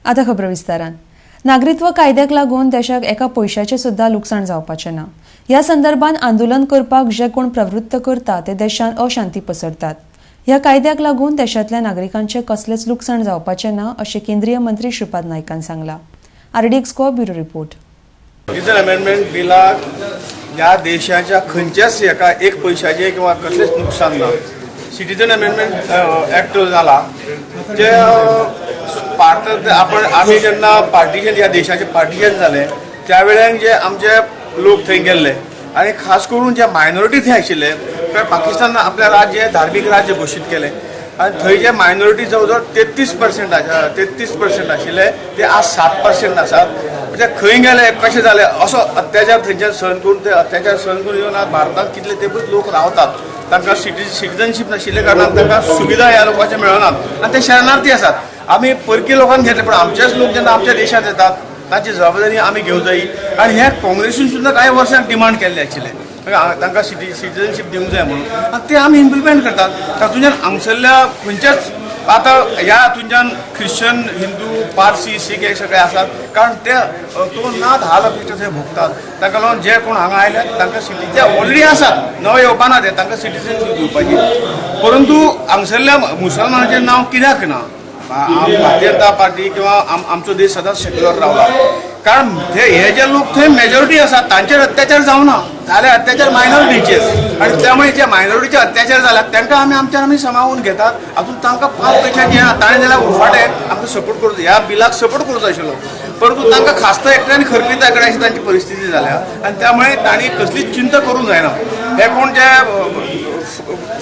आतां खबरो विस्तारान. नागरिकत्व कायद्याक लागून देशाक एका पयशाचें सुद्दां लुकसाण जावपाचें ना. ह्या संदर्भात आंदोलन करपाक जे कोण प्रवृत्त करता ते देशांत अशांती पसरतात. ह्या कायद्याक लागून देशांतल्या नागरिकांचें कसलेंच लुकसाण जावपाचें ना, अशें केंद्रीय मंत्री श्रीपाद नायकान सांगलां. RDX Goa, bureau report. Citizen amendment बिलाक ह्या देशाच्या खंयच्याच एका एक पयशाचें किंवा कसलेंच नुकसान ना. सिटीजन अमेंडमेंट एक्ट जाला ते भारतात आपण आमी जेन्ना पार्टिशन, ह्या देशाचें पार्टिशन जालें, त्या वेळान जे आमचे लोक थंय गेल्ले आनी खास करून जे मायनॉरिटी थंय आशिल्ले, कारण पाकिस्तानान आपलें राज्य धार्मीक राज्य घोशीत केलें आनी थंय जे मायनॉरिटी जवळ जवळ 33% 33% आशिल्ले, ते आज 7% आसात. म्हणजे खंय गेले, कशें जाले, असो अत्याचार थंयच्यान सहन करून, ते अत्याचार सहन करून येवन आज भारतांत कितले तेंपूच लोक रावतात. तांकां सिटीजनशीप नाशिल्ल्या कारणान तांकां सुविधा ह्या लोकांच्यो मेळनात आनी ते शरणार्थी आसात. आमी परकी लोकांक घेतले, पण आमचेच लोक जेन्ना आमच्या देशांत येतात, तांची जबाबदारी आमी घेवंक जायी. आनी हे काँग्रेसीन सुद्दां कांय वर्सां डिमांड केल्ले आशिल्ले, तांकां सिटीजनशीप दिवंक जाय म्हणून, आनी ते आमी इम्प्लिमेंट करतात. तातूंतल्यान हांगसरल्या खंयच्याच आतां ह्या हातूंच्यान ख्रिश्चन, हिंदू, पारसी, सीख हे सगळे आसात, कारण ते तो नाद हाल अपेक्षा थंय भोगतात. ताका लागून जे कोण हांगा आयले तांकां सिटी, जे ऑलरेडी आसात, नवे येवपा ना ते, तांकां सिटीजनशीप दिवपाची. परंतु हांगसरल्या मुसलमानाचें नांव कित्याक ना? भारतीय जनता पार्टी किंवा आमचो देश सदांच सेक्युलर रावला, कारण ते हे जे लोक थंय मेजॉरिटी आसात, तांचेर अत्याचार जावना, जाल्यार अत्याचार मायनॉरिटीचेर. आनी त्यामुळे जे मायनॉरिटीचे अत्याचार जाल्यात, तांकां आमी आमच्यान आमी समावून घेतात. हातूंत तांकां पांच पयशांची ना. ताणें जाल्यार उरफाटें आमकां सपोर्ट करूं, ह्या बिलाक सपोर्ट करूचो आशिल्लो, परंतु तांकां खासतो एकट्यान खरपिता कडेन अशी तांची परिस्थिती जाल्या. आनी त्यामुळे तांणी कसलीच चिंता करूंक जायना. हे कोण जे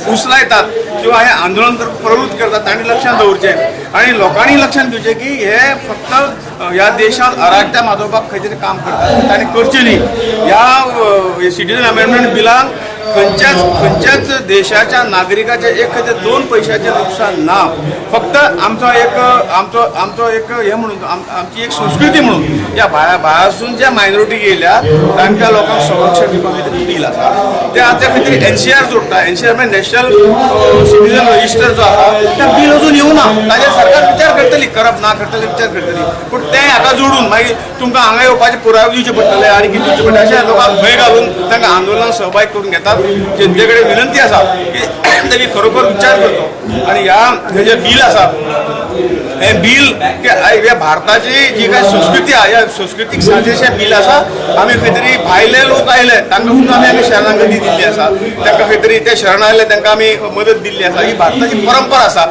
फुसलायतात किंवा हे आंदोलन प्रवृत्त करतात, तांणी लक्षात दवरचें आनी लोकांनी लक्षात घेवचें की हे फक्त ह्या देशांत अराजकता माजोवपाक खंय तरी काम करतात. तांणी करचें न्ही. ह्या सिटीजन अमेंडमेंट बिलान खंयच्याच खंयच्याच देशाच्या नागरिकाचे एक ते दोन पयशाचें नुकसान ना. फक्त आमचो एक हे म्हणून, आमची एक संस्कृती म्हणून ह्या भायरसून ज्या मायनॉरिटी येयल्या, तांकां लोकांक संरक्षण दिवपा खातीर बील आसा. ते आतां खंय तरी एनसीआर जोडटा. एनसीआर म्हणजे नॅशनल सिटीजन रजिस्टर जो आसा, त्या बील अजून येवना. ताजेर सरकार विचार करतली, करप ना करतली, विचार करतली. पूण तें हाका जोडून मागीर तुमकां हांगा येवपाचे पुरावे दिवचे पडटले आनी कितें दिवचें पडटलें, अशें लोकांक भंय घालून तांकां आंदोलनात सहभागी करून घेतात. जनते कडेन विनंती आसा की तेणी खरोखर विचार करचो आनी ह्या हे जे बील आसा, हें बील ह्या भारताची जी काय संस्कृती आहा, ह्या संस्कृतीक साजेशें बील आसा. आमी खंय तरी भायले लोक आयले, तांकां सुद्दां आमी शरणागती दिल्ली आसा. तांकां खंय तरी ते शरण आयले, तांकां आमी मदत दिल्ली आसा. ही भारताची परंपरा आसा.